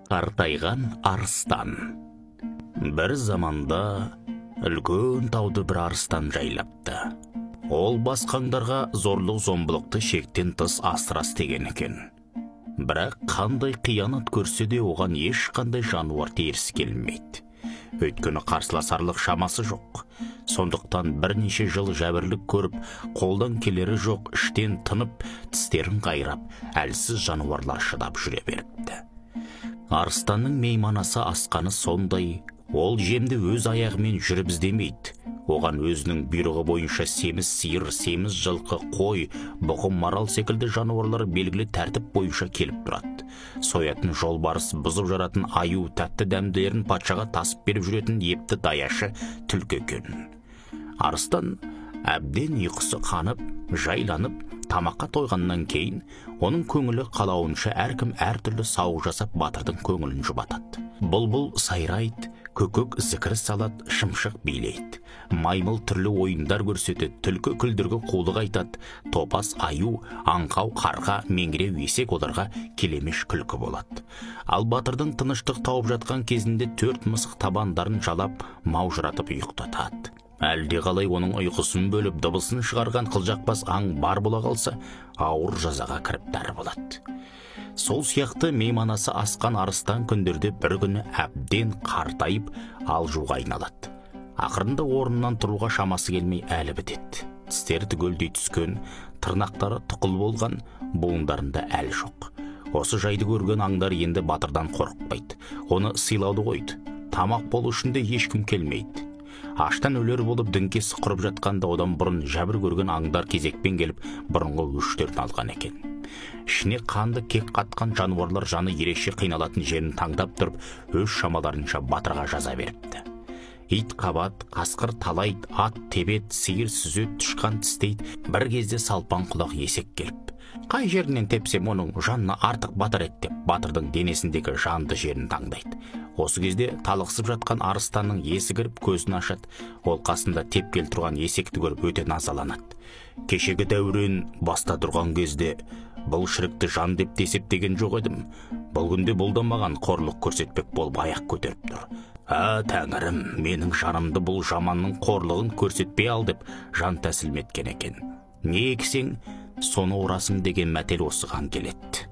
Қартайған арыстан. Бір заманда үлкен тауды бір арыстан жайлапты. Ол басқандарға зорлық-зомбылықты шектен тыс асыра істеген екен. Бірақ қандай қиянат көрсе де оған ешқандай жануар теріс келмейді. Өйткені қарсыласарлық шамасы жоқ. Сондықтан бірнеше жыл жәбірлік көріп, қолдан келері жоқ, іштен тынып, тістерін қайрап, әлсіз жануарлар шыдап жүре беріпті. Арыстанның мейманасы асқаны сондай, ол жемді өз аяғымен жүріп іздемейді. Оған өзінің бұйрығы бойынша семіз сиыр, семіз жылқы, қой, бұғы, марал секілді жануарлар белгілі тәртіп бойынша келіп тұрады. Соятын жолбарыс, бұзып жаратын аю, тәтті дәмділерін патшаға тасып беріп жүретін епті даяшы түлкі екен. Арыстан әбден ұйқысы қанып, жайланып, тамаққа тойғаннан кейін оның көңілі қалауынша әркім әртүрлі сауық жасап батырдың көңілін жұбатады. Бұлбұл сайрайды, көкек зікір салады, шымшық билейді. Маймыл түрлі ойындар көрсетеді, түлкі күлдіргі қулық айтады, топас аю, аңқау қарға, меңіреу есек оларға келемеш күлкі болады. Ал батырдың тыныштық тауып жатқан кезінде төрт мысық табандарын жалап, маужыратып ұйықтатады. Әлде қалай оның ұйқысын бөліп, дыбысын шығарған қылжақпас аң бар бола қалса, ауыр жазаға кіріптар болады. Сол сияқты мейманасы асқан арыстан күндерде бір күні әбден қартайып, алжуға айналады. Ақырында орнынан тұруға шамасы келмей әлі бітеді. Тістері түгелдей түскен, тырнақтары тұқыл болған, буындарында әл жоқ. Осы жайды көрген аңдар енді батырдан қорықпайды. Оны сыйлауды қойды. Тамақ болу үшін де ешкім келмейді. Аштан өлер болып діңкесі құрып жатқанда одан бұрын жәбір көрген аңдар кезекпен келіп бұрынғы өштерін алған екен. Ішіне қанды кек қатқан жануарлар жаны ерекше қиналатын жерін таңдап тұрып, өз шамаларынша батырға жаза беріпті. Ит қабат, қасқыр талайды, ат тебет, сиыр сүзет, тышқан тістейді. Бір кезде салпаң құлақ есек келіп, қай жерінен тепсем оның жанына артық батар еді деп батырдың денесіндегі жанды жерін таңдайды. Осы кезде талықсып жатқан арыстанның есі кіріп көзін ашады. Ол қасында тепкел тұрған есекті көріп өте назаланады. Кешегі дәурен баста тұрған кезде бұл шірікті жан деп те есептеген жоқ едім. Бұл күнде бұл да маған қорлық көрсетпек болып аяқ көтеріп тұр. Ә, тәңірім, менің жанымды бұл жаманның қорлығын көрсетпей ал деп жан тәсілім еткен екен. Не ексең, соны орасың деген мәтел осыған келеді.